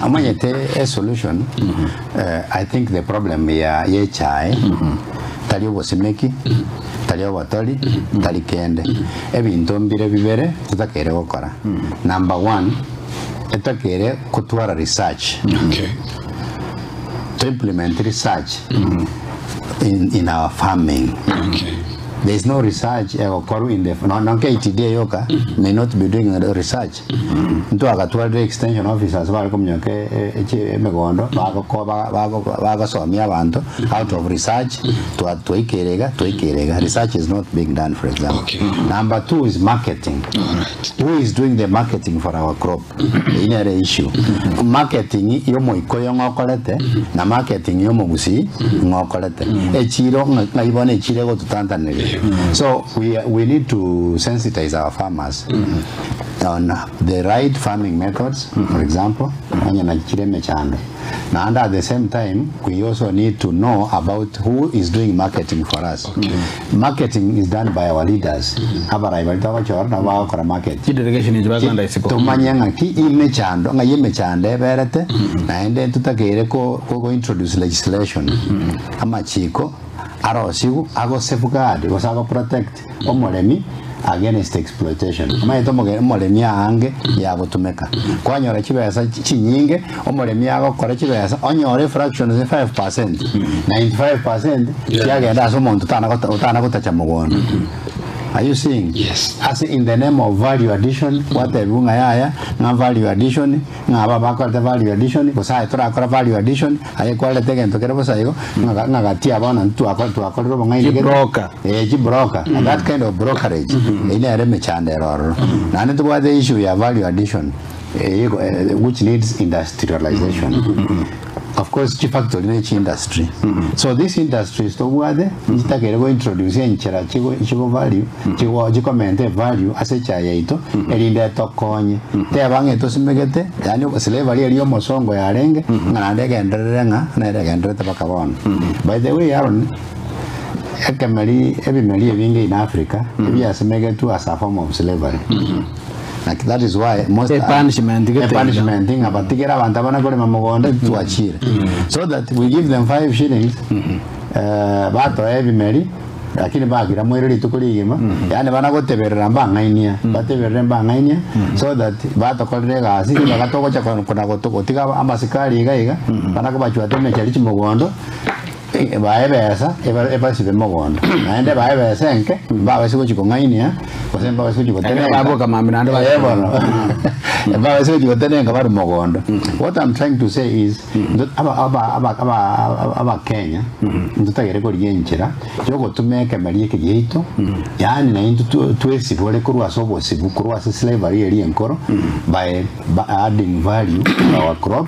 Omanyete e solution eh, I think the problem ya yechae tari obosimeki tari obotori tari kende ebinto mbire bibere totakeire gokora number one etakeire kotwara research Okay. to implement research in, in our farming Okay. there is no research egokorwa in the no, no KTDA yoka may not be doing the research ntwagatwarire extension officers bare kominyoka e- e- echi- emegondo bagoko- ba- bago- bagosomia abanto out of research twa- twaikere iga twaikere iga research is not being done for example Okay. number two is marketing Alright. who is doing the marketing for our crop Eyio nere issue. Marketing y'omoikoyo ng'okorete na marketing y'omogusii ng'okorete. Echiro ng'a ng'ai bono echiro egototantaneria. So we, we need to sensitize our farmers on the right farming methods, for example, onye nachire emechando. Naende at the same time, we also need to know about who is doing marketing for us. Marketing is done by our leaders. Abarai baria togochora nabo bagokora marketing. Chidelegation echi bagokanda isiko. Tomanye ng'aki imechando, ng'ai emechando eberete, naende ntotakeire ko ko introduce legislation, amachiko arosiwu ago safeguard gose ago protect omoremi against exploitation. Omanyete omoge omoremi aange yagotumeka, kwanyora chibesa chinyinge, omoremi agokora chibesa onyore efraction ase 5%, 95% chiagenda ase omonto otana otana gotacha mogondo. Are you seeing? Yes. Ase in the name of value addition, gwatebiwa ng'a yaya, ng'a value addition, ng'a aba bakorete value addition, gose aye torakora value addition, aye kwarete egento kere bosa igo, ng'a ng'a gati aba bono intwe twako twakorire obong'aini gete. Chibroker. Eh, chibroker, and that kind of brokerage, eyio nere emechando ere ororo. Naende ntobwate issue ya value addition, eye which needs industrialization. Of course chifactory ne chiindustry. So these industries tobwate, nchitakeire go introduce enchera chigo chigo value, chigo chikomenta evalue ase echae yaito, erinde etokonye. Teba ng'a etosimegete, yaani slavery eria omosongo yarenge, ng'a naende egenderere ng'a nere egendererete mpaka bono. By the way Aaron, ekemeri ebimeri ebinge in Africa, ebiasimegetwe as a form of slavery. Naki that is why most A punishment gete iga. A punishment ng'a batigere abanto abana korema mogondo twachire. So that we give them 5 shillings eh, batoa ebimeri lakini bakira moire rituko rigima yaani bana goteberera mbang'ainia bateberere mbang'ainia so that batokorera egasi ribaga togocha kona gotiga amasikari iga iga bana kobachwata emechari chimogondo Bae ebesa ebasibe mogondo, naende bae ebesa enke, mbabase gochia kong'ainia, gose mbabase gochia gotenenka. Ekero baboka mambia naende Eh, bono. Mbabase gochia gotenenka bare mogondo. What I'm trying to say is, ndo- aba- aba- aba- aba- Abakenya, ntotagere korigia enchera yogotuma ekemeri eke giaito, yaani naintwe twe- twesibore korwa ase obosibu, korwa ase slavery eria enkoro, by by adding value to our crop,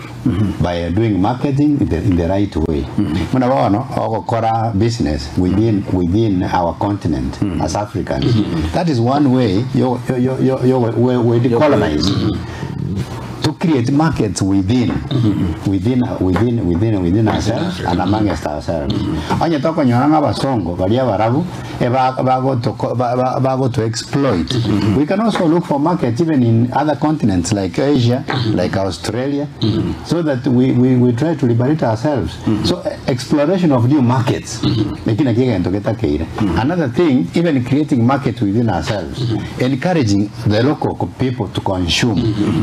by doing marketing in the, in the right way. Buna bono ogokora business within, within our continent as Africans. That is one way yo, yo, yo, yo, yo, we, we decolonize. To create markets within, within, within, within, within ourselves and amongst ourselves. Onye tokonyora ng'a abasongo baria abarabu eba- bagoto- ba- ba- bagoto exploit. We can also look for markets even in other continents like Asia, like Australia, so that we, we, we try to liberate ourselves. So eh, exploration of new markets, eki nakio egento getakeire. Another thing, even creating markets within ourselves, encouraging the local co- people to consume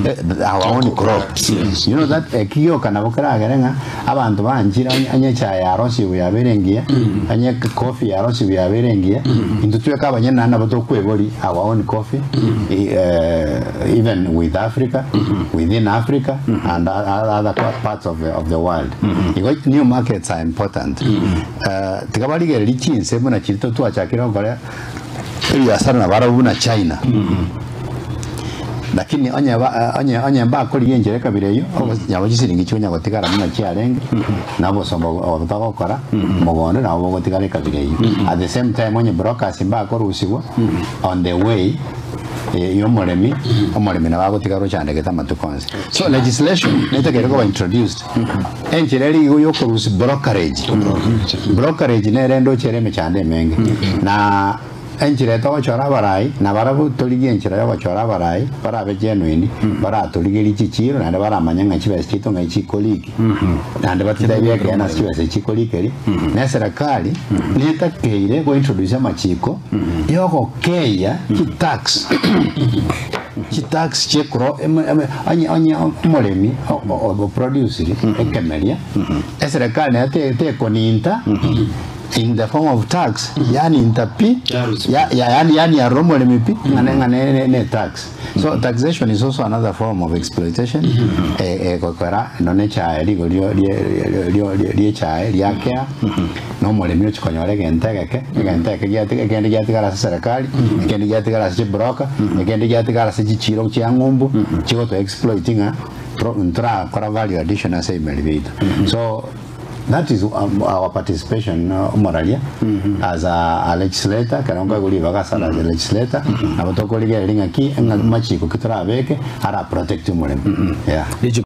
eh, our own crops. You know that eki gioka nabo keragere ng'a abanto banchire onye onye echae yarosiwe yabeire engiya, onye coffee yarosiwe yabeire engiya, intwe tweka abanyene naende nabo tokweboria our own coffee eh, even with Africa, within Africa and other parts of the, of the world. Igo new markets are important. Eh, tiga barigererie chinse buna chiria twachakire gokora ebiasara nabarabwo buna China. Lakini onye ba onye onye mbakorigia enchera ekabira eyio, nabo chisiringi chikonya gotigara buna chiarenge, na obosomba obo togokora mogondo nabo bogotigara ekabira eyio. At the same time onye brokers mbakorusigwa on the way eh, y'omoremi, omoremi nabo agotigara ochandegete amatuko onsi. So legislation netakeire koba introduced, enchera ere igo yokorusia brokerage, brokerage nere ndoche ere emechando emenge na. Enchera etogochora abarai, nabarabwo torigie enchera y'ogochora abarai barabe genuine, baratorigerie chichiiro naende baramanye ng'a chibesa chiaito ng'ai chikoriki, naende batotebie ekeene ase chibesa echi chikorikeria. Na eserekari netakeire go introduce amachiko yogokeia chitax, chitax chiekro eme eme onye onye omoremi o- o- oproduciri ekemeria, eserekari nayo te tekoninta. In the form of tax, yaani inta pi, ya, ya, yaani, yaani arora omoremi pi, ng'a ne- ng'a ne, ne, ne tax. So taxation is also another form of exploitation, eh, egokora nonye echae rigo rio rie rio rio riechae riakea, na omoremi ochia konyora egento egeke, egento eke giatiga ekende giatigara ase eserekari, ekende giatigara ase chibroker, ekende giatigara ase chichiro chia ng'umbu, chigoto exploit ng'a tro ntorakora value addition ase ebimeri biaito. So. That is our participation omoraria as a legislator ekero nkoegwa ribaga as a legislator nabo tokorigereria ng'aki ng'a machiko ki torabeke ara protect omoremo yeah. Richi.